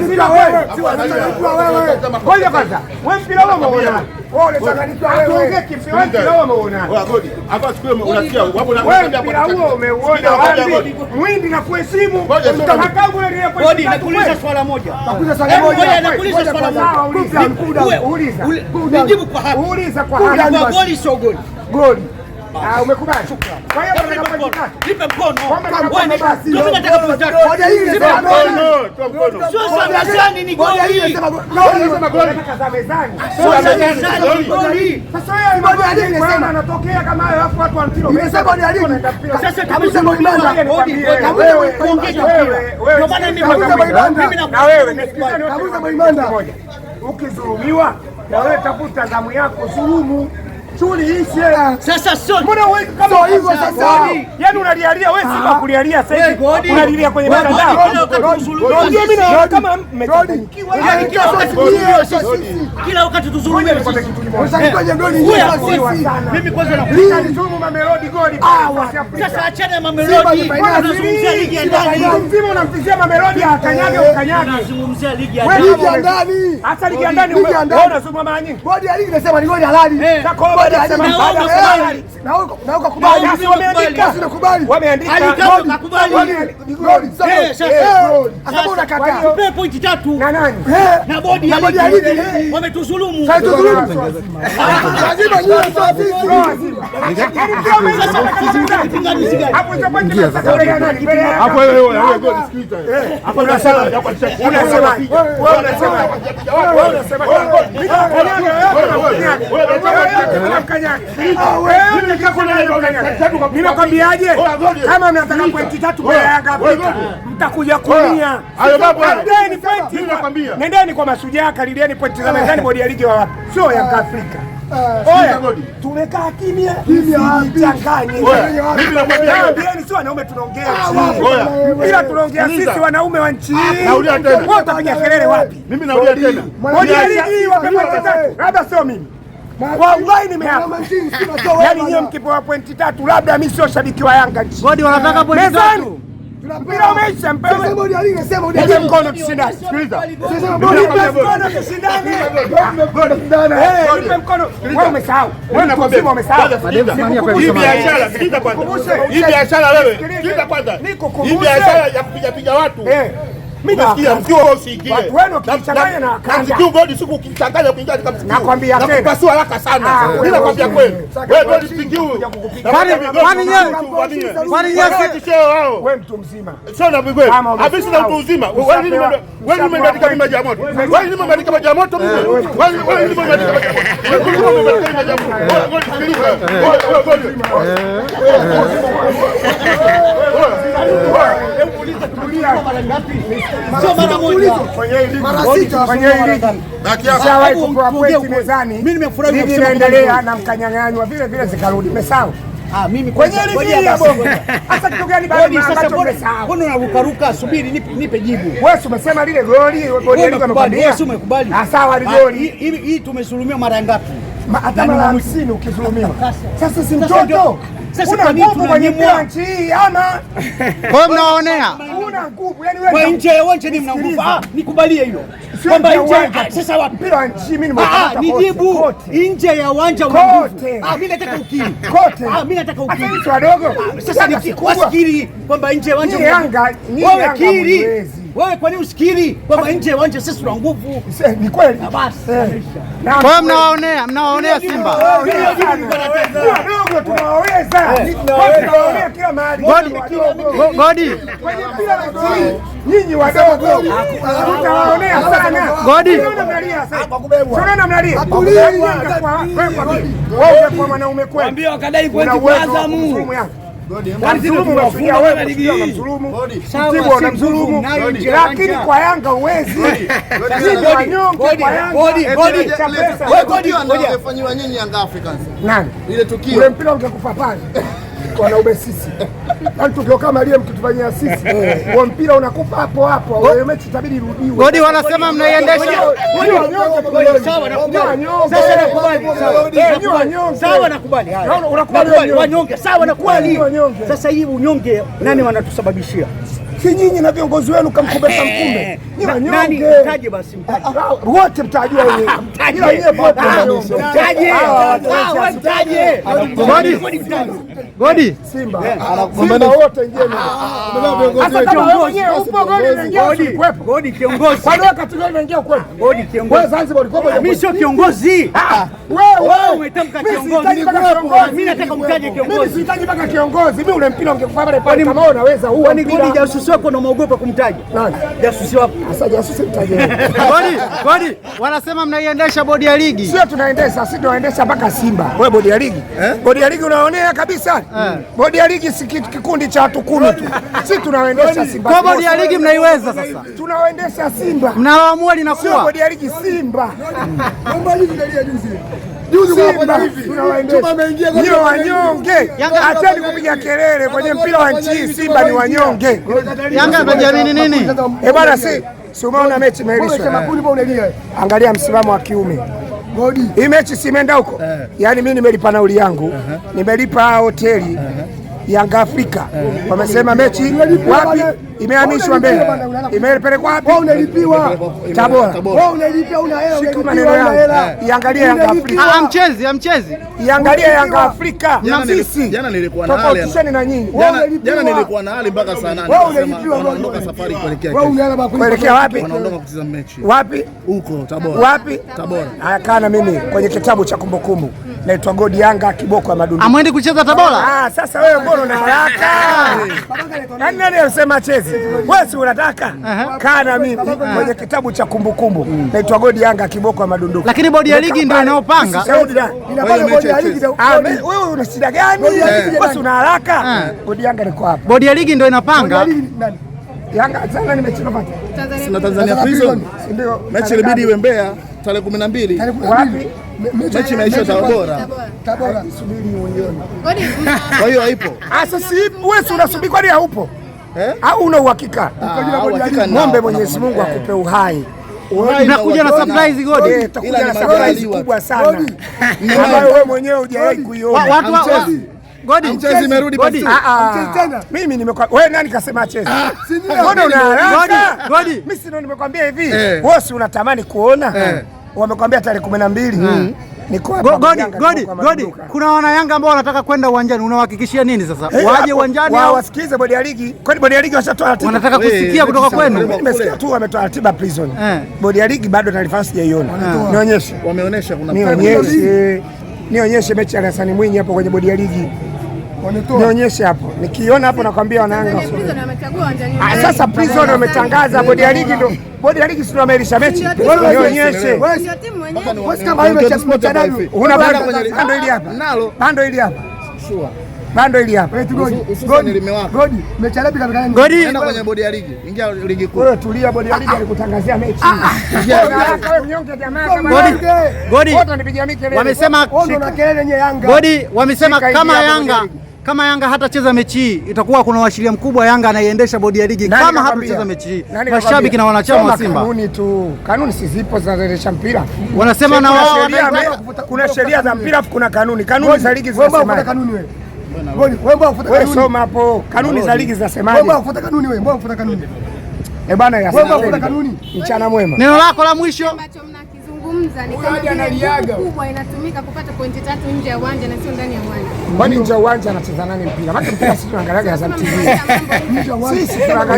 Simba wewe. Wewe. Ngoja kwanza. Wewe mpira wao umeona. Wewe unachanganyikiwa wewe. Tuongee kimpira, wewe mpira wao umeuona. Wewe Godi, hapa siku hiyo unasikia wapo na Wewe mpira huo umeuona wapi? Mwindi na kuheshimu. Mtakakangu ile ile Godi, nakuuliza swala moja. Nakuuliza swali Hebu moja. ngoja, nakuuliza swala moja. Uliza. Uwe- Uliza. Nijibu kwa haki. Uliza kwa haki. Kwa goli sio goli. Goli. Ah, umekubali. Kwa hiyo Hebu nataka nipe pointi mkono. tatu. Nipe mkono. Kwamba Wewe mkono ni- basi. ndio mimi nataka pointi tatu. Hoja hii Nipe inasema mkono. goli. Toa mkono. Sio za mezani ni Hoja hii goli. inasema goli. Nataka za mezani. Sio za mezani ni goli. Sasa wewe Bodi ya ligi imagine inasema. anatokea kama hayo alafu watu wa mpira. Imesema ni ya ligi. Sasa Kabisa Boimanda. Godi, Godi, Wewe, tuongee mpira. wewe, Ndio maana mimi Kabisa Boimanda. mimi na wewe nisikilizeni wote. Kabisa Boimanda. Moja. Ukidhulumiwa na wewe tafuta zamu yako, dhulumu. Shughuli ishe. Sasa sio Mbona wewe kama Sio hivyo sasa. Yaani unalialia wewe Simba kulialia sasa Wewe hivi. Godi. Unalilia kwenye Wewe Godi, mitandao. kila wakati tuzulumiwe Ndio mimi sisi. naona kama mmechanganyikiwa. Yaani kila wakati tuzulumiwe sisi. Kila wakati tuzulumiwe Nikwambie sisi. kitu kimoja. Unashangilia goli Wewe, nyingi wewe, sisi. Mimi kwanza na Nilizulumu Mamelodi goli. Ah, sasa achana na Simba Mamelodi. ni fainali. Tunazungumzia ligi ya ndani. Mtu mzima unamtizia Mamelodi akanyage ukanyage. Tunazungumzia ligi ya Wewe ndani. Ligi ya ndani. Hata ligi ya ndani Ligi ya ndani. wewe unazungumza mara nyingi. Bodi ya ligi inasema ni goli halali. Eh. Sasa kwa Bodi ya hiyo ligi. Na wewe baada unakubali. Na wewe na wewe ukakubali. Na wewe wameandika. Basi unakubali. Wameandika. Ali Kamwe Goli. kakubali. Goli. Ni goli. Sasa. Eh, sasa. Eh, goli. Sasa Sasa. unakataa. Tupe pointi tatu Na nani? Eh. na bodi Na bodi ya ya ligi ligi, eh. wametuzulumu. Sasa tuzulumu. Lazima nyinyi sio sisi. Sasa kipingamizi gani? Hapo hizo pointi mnataka mbele ya nani? Mbele ya Hapo wewe wewe Godi sikiliza. Hapo unasema Unasema. Wewe unasema. Wewe unasema. Mimi nakanyaga wewe unamkanyaga. Wewe unataka kunyaga. Nimekwambiaje? Kama mnataka pointi tatu mbele ya Yanga Afrika, mtakuja kulia. Hayo mambo hayo. Nendeni pointi. Mimi nakwambia. Nendeni kwa Mashujaa, kalilieni pointi za mezani, bodi ya ligi wawape. Sio Yanga Afrika. Oya, tumekaa kimya, Kimya wapi? msijichanganye. Oya, mimi nakwambia. Naambieni si wanaume tunaongea wapi? Oya. ila tunaongea Sikiliza. sisi wanaume wa nchi hii. Naulia tena. Wewe utapiga kelele wapi? Mimi naulia tena. Bodi ya ligi wape pointi tatu, labda sio mimi. Wallahi nimeapa. Yaani nyie mkipewa pointi tatu, labda mimi sio shabiki wa Yanga nchi. Godi wanataka pointi Mezani. tatu. Mpira umeisha, mpewe. Bodi ya ligi inasema bodi ya Nipe ligi. mkono tushindane. Sikiliza. Sasa bodi Nipe mkono tushindane. Eh, nipe mkono. Wewe umesahau. Wewe mtu mzima umesahau. Hii biashara, sikiliza kwanza. Hii biashara wewe, sikiliza kwanza. Nikukumbushe. Hii biashara ya kupiga piga watu. Eh. Mimi Umesikia msikio wewe usiingie. Watu wenu wakichanganya na wakanda. Msikio godi siku ukichanganya kuingia katika msikio. Nakwambia tena. Nakupasua haraka sana. Ah, Mimi wewe nakwambia kweli. Wewe godi msikio. Kwani kwani nyewe wao. Wewe mtu mzima. Sio na kweli. Kama umesahau. Abisi na utu uzima. Wewe nini wewe nini umeandika mimi maji ya moto? Wewe nini umeandika maji ya moto mimi? Wewe nini umeandika maji ya moto? Wewe nini umeandika maji ya moto? Wewe godi sikiliza. Wewe godi. Sio mara moja. Kwenye hii ligi. Mara sita. Kwenye hii ligi. Baki hapo. Shawahi Hebu kupewa tuongee pointi ukweli. mezani. Mimi nimefurahi Ligi kusema kwamba inaendelea ni na mkanyang'anywa vile vile zikarudi. Umesahau. Ah, mimi Kwenye kwanza- ligi ngoja hii ya basi, Bongo. ngoja. Sasa kitu gani Godi, bado sasa ambacho mbona umesahau? mbona unarukaruka? Subiri nipe, nipe jibu. Wewe si umesema lile goli, bodi ya ligi Wewe umekubali, wamekwambia. wewe si umekubali. Ah, sawa ni Ah, goli. Hii tumesulumiwa mara ngapi? Hata mara 50 ukidhulumiwa. Sasa si Sasa mtoto. ndio- sasa Una kwa nini nguvu kwenye tunanyimwa? mpira wa nchi hii ama Kwa hiyo mnawaonea. una nguvu? Yaani wewe Kwa ndio- nje ya uwanja ni mna nguvu. Sikiliza. Ah, nikubalie hilo. Sio Kwamba nje ya nje uwanja. ah, sasa wapi? Mpira wa nchi mimi Ah, nimeukamata kote, nijibu. kote. Nje ya uwanja una nguvu. Kote. Ah, mimi nataka ukiri. Kote. Ah, mimi nataka Hata ukiri. sisi wadogo. Sasa Yanga si kubwa. wasikiri kwamba nje ya uwanja Nyinyi una Yanga, nyinyi Wewe Yanga kiri. hamwezi. Wewe kwa nini usikiri kwamba nje ya uwanja sisi tuna nguvu? Ni kweli. Ah, basi. Eh. Na Kwa hiyo mnawaonea, mnawaonea Simba. Wadogo tunawaweza. Tunawaonea kila mahali. Godi, Wadogo. Godi, Kwenye mpira wa nchi nyinyi wadogo tutawaonea sana. Godi. Unaona mnalia sasa. Unaona mnalia. Hatulii. Wewe ungekuwa mwanaume kweli. Waambie wakadai Una pointi kwa uwezo wa Azamu. kumdhulumu Yanga. Kwani sisi Unamdhulumu tumewafunga Mashujaa, wewe bwana ligi Mashujaa hii. unamdhulumu. Sawa, Mtibwa si unamdhulumu. nguvu, nayo nje ya Lakini uwanja. kwa Yanga huwezi. Nyinyi wanyonge kwa Yanga. Godi, Godi. Cha pesa. Wewe Godi, ngoja. Fanyiwa nyinyi Young Africans. Nani? Ile tukio. Ule mpira ungekufa pale wanaume sisi, yaani tukio kama lile mkitufanyia sisi, huo mpira unakufa hapo hapo, hiyo mechi itabidi irudiwe. Godi wanasema mnaiendesha. Nyinyi wanyonge, Sawa, nakubali. Wanyonge. Sasa nakubali. Sawa. Eh, nyinyi Nakubali. wanyonge. Sawa, nakubali. Haya. Naona unakubali Nakubali, wanyonge. wanyonge. Sawa, nakubali. Wanyonge. Sasa hii unyonge nani wanatusababishia? Si nyinyi na viongozi wenu kamkumbe kamkumbe. Ni Nani wanyonge. mtaje basi mtaje. Wote mtajua wenyewe. Ila wenyewe wote wanyonge. Mtaje. Ah, mtaje. Godi. Godi. Simba. Simba wote ingieni. Sasa kama wewe mwenyewe upo goli unaingia usikuwepo. Godi kiongozi. Kwani wewe wakati goli unaingia ukuwepo? Godi kiongozi. Wewe Zanzibar ulikuwepo? Mimi sio kiongozi. Wewe Wewe umetamka Mimi kiongozi. sihitaji mpaka kiongozi. Mimi nataka umtaje Mimi kiongozi. sihitaji mpaka kiongozi. Mimi ule mpira ungekufa pale pale kama wewe unaweza huo Kwani mpira. Godi jasusi wako unamuogopa kumtaja? Nani? Jasusi wako. Sasa jasusi mtaje. wewe. Godi, Godi, wanasema mnaiendesha bodi ya ligi. Sio tunaendesha, sisi tunaendesha mpaka Simba. Wewe bodi ya ligi. Bodi ya ligi unaonea kabisa. Bodi ya ligi si kikundi cha watu 10 tu. Sisi tunaendesha Simba. Kwa bodi ya ligi mnaiweza sasa. Tunaendesha Simba. Mnaoamua Sio linakuwa. bodi ya ligi Simba. Naomba hivi ndio juzi. Juzi Simba kwa hivi. tunawaendesha. Chuma ameingia kwa Ni wanyonge. Yanga- Acheni kupiga kelele kwenye mpira wa nchi hii, Simba ni wanyonge. Yanga mnajiamini nini? Eh bwana, si umeona mechi imeahirishwa? Makuli mbona unalia? Angalia msimamo wa kiume. Godi. Hii mechi si imeenda huko? Yaani mimi nimelipa nauli yangu, nimelipa hoteli Yanga Afrika. Wamesema mechi wapi? Imehamishwa mbele. Imepelekwa wapi? Wewe unalipiwa. Tabora. Wewe unalipia una hela, Shika unalipiwa maneno una yangu. hela. Iangalie Yanga Afrika. Amchezi, amchezi. Iangalie Yanga Afrika. Jana Sisi jana nilikuwa na hali tofautisheni na nyinyi. Jana nilikuwa na hali mpaka saa 8. Wewe unalipiwa. Wanaondoka safari kuelekea Wewe kesho. una hela bakuli. Kuelekea wapi? Wanaondoka kucheza mechi Wapi? huko Tabora. Wapi? Tabora. Haya, kaa na mimi kwenye kitabu cha kumbukumbu. Naitwa Godi Yanga kiboko ya madundu. Amwendi kucheza Tabora? Ah, sasa wewe mbona una haraka? Nani nani anasema chezi? Wewe si unataka? Kaa na mimi kwenye kitabu cha kumbukumbu. Naitwa Godi Yanga kiboko ya madunduku. Lakini bodi ya ligi ndio inayopanga. Saudi da. Inafanya bodi ya ligi. Ah, wewe una shida gani? Bodi ya ligi Wewe si una haraka? Godi Yanga niko hapa. Bodi ya ligi ndio inapanga. Nani? Yanga sana nimecheza Na Tanzania Prison. Si ndio? Mechi ilibidi iwe Mbeya tarehe 12. Wapi? Mechi imeisha Tabora. Tabora. Subiri uione. Kwa hiyo haipo. Ah, sasa wewe si unasubiri kwani haupo? Eh? Au una uhakika? Uhakika nao. Mwombe Mwenyezi Mungu akupe uhai. Mnakuja na surprise Godi. Eh, tutakuja Ila na ni surprise majaliwa. kubwa sana ambayo wewe mwenyewe hujawahi kuiona. Watu wa Godi. Mchezi imerudi Godi. basi. Ah, ah. Mimi nimekwambia wewe, nani kasema acheze? Mbona una haraka? Godi, Godi. Mimi si ndo nimekwambia hivi. Eh. Wewe si unatamani kuona? Wamekwambia tarehe 12. Niko hapa Godi, Yanga, Godi, niko kwa Godi. maduka. Kuna wana Yanga ambao wanataka kwenda uwanjani, unawahakikishia nini sasa? Eh, Waje hapo, uwanjani wao au wasikize bodi ya ligi. Kwani bodi ya ligi washatoa ratiba? wanataka Wewe, kusikia kutoka mechi kwenu? Mimi nimesikia tu wametoa ratiba prison. Eh. Bodi ya ligi bado taarifa sijaiona. Nionyeshe. Wameonesha kuna Nionyeshe. Nionyeshe mechi ya Hassan Mwinyi hapo kwenye bodi ya ligi. Wametoa. Nionyeshe hapo. Nikiona hapo nakwambia wanaanga. Ah, sasa prison wametangaza bodi ya ligi ndo bodi ya ligi si ndo wameahirisha mechi. Nionyeshe. Wewe kama hiyo cha sport dabi. Una Bado bando kwenye- bando hili hapa. Nalo. Bando hili hapa. Sure. Bando hili hapa. Godi. Hususan limewaka. Godi. Mechi ya dabi kabla nani? Godi, Nenda kwenye bodi ya ligi. Ingia ligi kuu. Wewe tulia, bodi ya ligi alikutangazia mechi. Ingia Wewe haraka wewe mnyonge jamaa kama Godi, wewe. Godi. Wote wanipigia mimi kelele. Wamesema Wewe ndo una kelele yenyewe Yanga. Godi wamesema Shika hili kama hapo Yanga bodi ya ligi. kama Yanga hatacheza mechi hii itakuwa kuna uashiria mkubwa Yanga anaiendesha bodi ya ligi Nani kama kakwambia? hatacheza mechi hii. Nani Mashabiki kakwambia? na wanachama wa Soma Simba Kanuni tu. Kanuni si zipo zinazoendesha mpira. wanasema na Kuna wao sheria kuna sheria za mpira afu kuna kanuni. Kanuni za ligi Wewe mbona unafuata zinasemaje? kanuni wewe? Godi, wewe mbona unafuata Wewe kanuni? soma hapo. Kanuni za ligi Wewe zinasemaje? mbona unafuata kanuni wewe? Mbona unafuata kanuni? Eh bana, ya Wewe mbona unafuata kanuni? Mchana mwema. neno lako la mwisho. Ambacho mnakizungumza ni kama vile nguvu kubwa inatumika kupata pointi 3 nje ya uwanja na sio ndani ya uwanja. Kwani nje ya uwanja anacheza nani mpira? Maana mpira sisi tunaangaliaga Azam TV. Mnafanya mambo Sisi tunaangalia